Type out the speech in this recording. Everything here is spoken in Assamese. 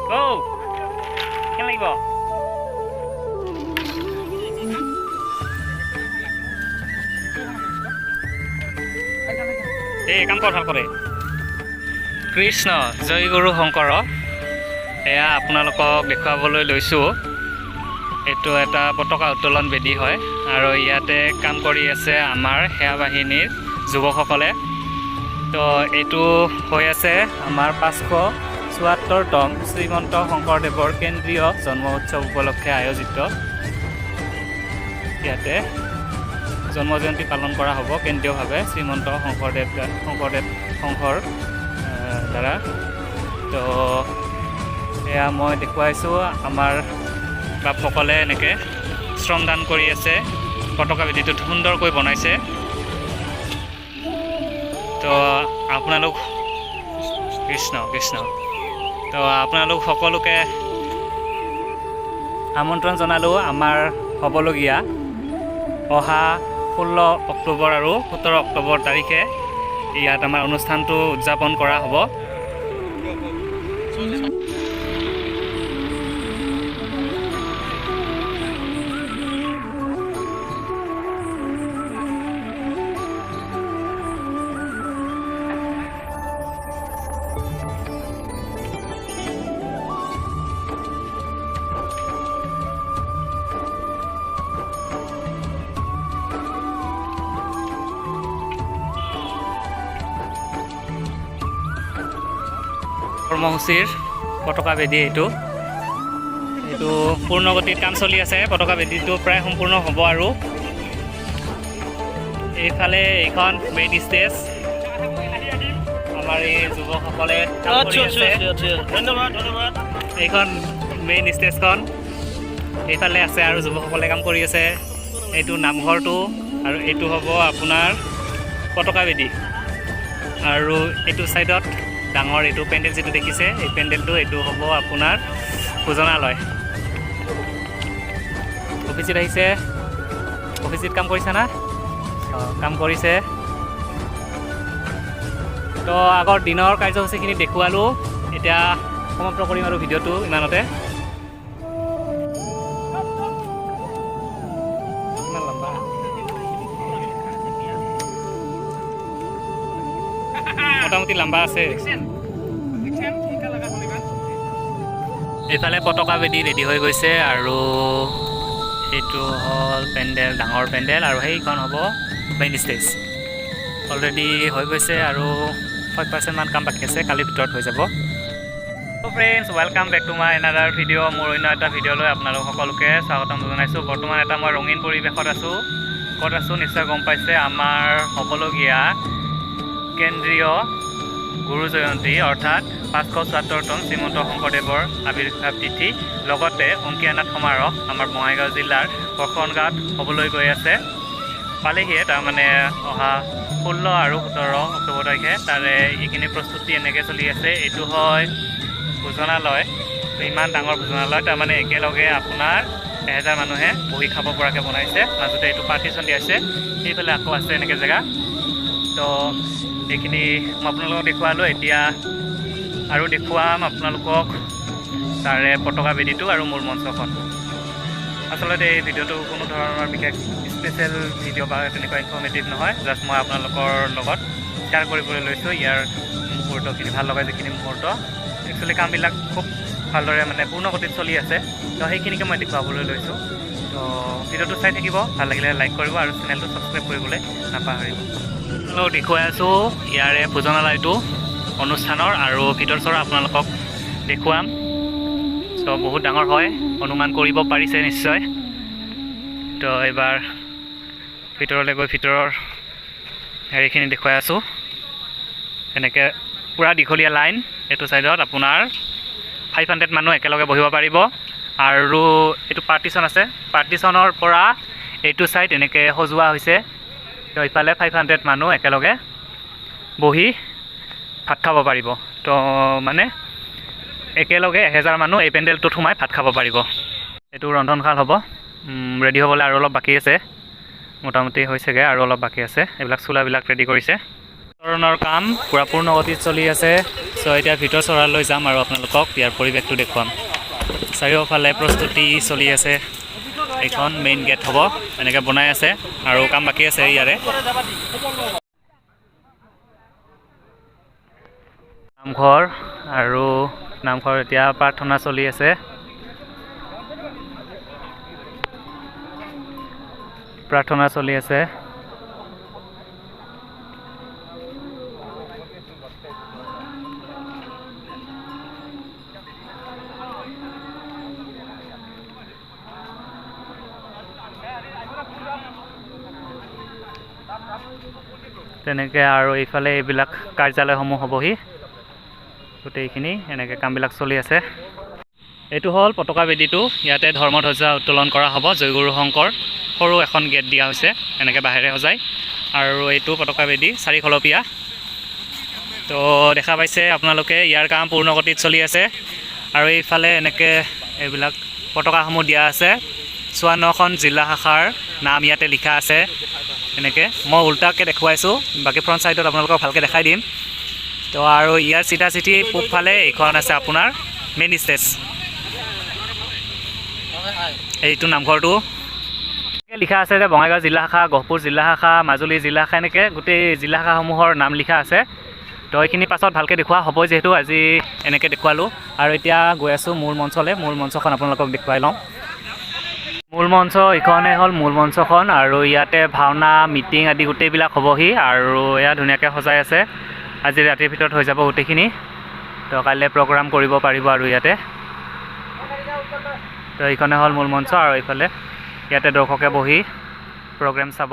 ঔ, কেনে লাগিব? এই কাম কৰ, ভাল কৰে। কৃষ্ণ, জয় গুৰু শংকৰ। এয়া আপোনালোকক দেখুৱাবলৈ লৈছোঁ, এইটো এটা পতাকা উত্তোলন বেদী হয় আৰু ইয়াতে কাম কৰি আছে আমাৰ সেৱা বাহিনীৰ যুৱকসকলে। তো এইটো হৈ আছে আমাৰ 574তম শ্ৰীমন্ত শংকৰদেৱৰ কেন্দ্ৰীয় জন্ম উৎসৱ উপলক্ষে আয়োজিত। ইয়াতে জন্ম জয়ন্তী পালন কৰা হ'ব কেন্দ্ৰীয়ভাৱে শ্ৰীমন্ত শংকৰদেৱ শংকৰদেৱ সংঘৰ দ্বাৰা। তো এয়া মই দেখুৱাইছোঁ, আমাৰ বাপসকলে এনেকৈ শ্ৰমদান কৰি আছে, পতাকা বেদীটোত সুন্দৰকৈ বনাইছে। তো আপোনালোক, কৃষ্ণ কৃষ্ণ, তো আপোনালোক সকলোকে আমন্ত্ৰণ জনালোঁ। আমাৰ হ'বলগীয়া অহা 16 অক্টোবৰ আৰু 17 অক্টোবৰ তাৰিখে ইয়াত আমাৰ অনুষ্ঠানটো উদযাপন কৰা হ'ব। কৰ্মসূচীৰ পতাকা বেদী এইটো। এইটো পূৰ্ণগতিত কাম চলি আছে। পতাকা বেদীটো প্ৰায় সম্পূৰ্ণ হ'ব। আৰু এইফালে এইখন মেইন ষ্টেজ, আমাৰ এই যুৱকসকলে কাম কৰি আছে। ধন্যবাদ, ধন্যবাদ। এইখন মেইন ষ্টেজখন এইফালে আছে আৰু যুৱকসকলে কাম কৰি আছে। এইটো নামঘৰটো আৰু এইটো হ'ব আপোনাৰ পতাকা বেদী। আৰু এইটো ছাইডত ডাঙৰ এইটো পেণ্ডেল যিটো দেখিছে, এই পেণ্ডেলটো, এইটো হ'ব আপোনাৰ ভোজনালয়। অফিচত আহিছে, অফিচত কাম কৰিছে না? অঁ, কাম কৰিছে। তো আগৰ দিনৰ কাৰ্যসূচীখিনি দেখুৱালোঁ, এতিয়া সমাপ্ত কৰিম আৰু ভিডিঅ'টো ইমানতে। ইমান লম্বা, মোটামুটি লম্বা আছে। এইফালে পতাকা বেদী ৰেডি হৈ গৈছে আৰু এইটো হ'ল পেণ্ডেল, ডাঙৰ পেণ্ডেল, আৰু সেইখন হ'ব মেইন ষ্টেজ। অলৰেডি হৈ গৈছে আৰু 5%মান কাম বাকী আছে, কালিৰ ভিতৰত হৈ যাব। Friends, welcome back to my another video. মোৰ অন্য এটা ভিডিঅ'লৈ আপোনালোক সকলোকে স্বাগতম জনাইছোঁ। বৰ্তমান এটা মই ৰঙীন পৰিৱেশত আছোঁ। ক'ত আছোঁ নিশ্চয় গম পাইছে। আমাৰ হ'বলগীয়া কেন্দ্ৰীয় গুৰু জয়ন্তী, অৰ্থাৎ 574তম শ্ৰীমন্ত শংকৰদেৱৰ আৱিৰ্ভাৱ তিথি, লগতে অংকীয়া নাট সমাৰোহ আমাৰ বঙাইগাঁও জিলাৰ বৰ্ষণগাঁৱত হ'বলৈ গৈ আছে। পালেহিয়ে, তাৰমানে অহা 16 আৰু 17 অক্টোবৰ তাৰিখে। তাৰে এইখিনি প্ৰস্তুতি এনেকৈ চলি আছে। এইটো হয় ভোজনালয়। তো ইমান ডাঙৰ ভোজনালয়, তাৰমানে একেলগে আপোনাৰ 1000 মানুহে বহি খাব পৰাকৈ বনাইছে। মাজতে এইটো পাৰ্টিশ্যন দিয়া আছে, সেইফালে আকৌ আছে এনেকৈ জেগা। তো এইখিনি মই আপোনালোকক দেখুৱালোঁ। এতিয়া আৰু দেখুৱাম আপোনালোকক তাৰে পতাকা বেদীটো আৰু মূল মঞ্চখন। আচলতে এই ভিডিঅ'টো কোনো ধৰণৰ বিশেষ স্পেচিয়েল ভিডিঅ' বা তেনেকুৱা ইনফৰ্মেটিভ নহয়। জাষ্ট মই আপোনালোকৰ লগত শ্বেয়াৰ কৰিবলৈ লৈছোঁ ইয়াৰ মুহূৰ্তখিনি, ভাল লগা যিখিনি মুহূৰ্ত। একচুৱেলি কামবিলাক খুব ভালদৰে মানে পূৰ্ণ গতিত চলি আছে, তো সেইখিনিকে মই দেখুৱাবলৈ লৈছোঁ। তো ভিডিঅ'টো চাই থাকিব, ভাল লাগিলে লাইক কৰিব আৰু চেনেলটো ছাবস্ক্ৰাইব কৰিবলৈ নাপাহৰিব। আপোনালোকক দেখুৱাই আছোঁ ইয়াৰে ভোজনালয়টো অনুষ্ঠানৰ আৰু ভিতৰ চৰা আপোনালোকক দেখুৱাম। চ' বহুত ডাঙৰ হয়, অনুমান কৰিব পাৰিছে নিশ্চয়। তো এইবাৰ ভিতৰলৈ গৈ ভিতৰৰ হেৰিখিনি দেখুৱাই আছোঁ। এনেকৈ পূৰা দীঘলীয়া লাইন। এইটো ছাইডত আপোনাৰ 500 মানুহ একেলগে বহিব পাৰিব আৰু এইটো পাৰ্টিশ্যন আছে। পাৰ্টিশ্যনৰ পৰা এইটো ছাইড এনেকৈ সজোৱা হৈছে। তো ইফালে 500 মানুহ একেলগে বহি ভাত খাব পাৰিব। তো মানে একেলগে 1000 মানুহ এই পেণ্ডেলটোত সোমাই ভাত খাব পাৰিব। এইটো ৰন্ধনশাল হ'ব। ৰেডি হ'বলৈ আৰু অলপ বাকী আছে। মোটামুটি হৈছেগৈ, আৰু অলপ বাকী আছে। এইবিলাক চোলাবিলাক ৰেডি কৰিছে। ধৰণৰ কাম পূৰা পূৰ্ণ গতিত চলি আছে। চ' এতিয়া ভিতৰ চৰালৈ যাম আৰু আপোনালোকক ইয়াৰ পৰিৱেশটো দেখুৱাম। চাৰিওফালে প্ৰস্তুতি চলি আছে। এইখন মেইন গেট হ'ব, এনেকৈ বনাই আছে আৰু কাম বাকী আছে ইয়াৰে। নামঘৰ আৰু নামঘৰ এতিয়া প্ৰাৰ্থনা চলি আছে। প্ৰাৰ্থনা চলি আছে। তেনেকৈ আৰু এইফালে এইবিলাক কাৰ্যালয়সমূহ হ'বহি। গোটেইখিনি এনেকৈ কামবিলাক চলি আছে। এইটো হ'ল পতাকা বেদীটো। ইয়াতে ধৰ্মধ্বজা উত্তোলন কৰা হ'ব। জয়গুৰু শংকৰ সৰু এখন গেট দিয়া হৈছে, এনেকৈ বাঁহেৰে সজাই। আৰু এইটো পতাকা বেদী চাৰিখলপীয়া। তো দেখা পাইছে আপোনালোকে, ইয়াৰ কাম পূৰ্ণগতিত চলি আছে। আৰু এইফালে এনেকৈ এইবিলাক পতাকাসমূহ দিয়া আছে। 54খন জিলা শাখাৰ নাম ইয়াতে লিখা আছে। এনেকৈ মই উল্টাকৈ দেখুৱাইছোঁ, বাকী ফ্ৰণ্ট ছাইডত আপোনালোকক ভালকৈ দেখাই দিম। তো আৰু ইয়াৰ চিধা চিধি পূবফালে এইখন আছে আপোনাৰ মেইন ষ্টেজ, এইটো নামঘৰটো। লিখা আছে যে বঙাইগাঁও জিলা শাখা, গহপুৰ জিলা শাখা, মাজুলী জিলা শাখা, এনেকৈ গোটেই জিলা শাখাসমূহৰ নাম লিখা আছে। তো এইখিনি পাছত ভালকৈ দেখুওৱা হ'ব, যিহেতু আজি এনেকৈ দেখুৱালোঁ। আৰু এতিয়া গৈ আছোঁ মূল মঞ্চলৈ। মূল মঞ্চখন আপোনালোকক দেখুৱাই লওঁ। মূল মঞ্চ এইখনেই হ'ল মূল মঞ্চখন। আৰু ইয়াতে ভাওনা, মিটিং আদি গোটেইবিলাক হ'বহি। আৰু এয়া ধুনীয়াকৈ সজাই আছে। আজি ৰাতিৰ ভিতৰত হৈ যাব গোটেইখিনি। তো কাইলৈ প্ৰগ্ৰাম কৰিব পাৰিব আৰু ইয়াতে। তো এইখনে হ'ল মূল মঞ্চ। আৰু এইফালে ইয়াতে দৰ্শকে বহি প্ৰগ্ৰেম চাব।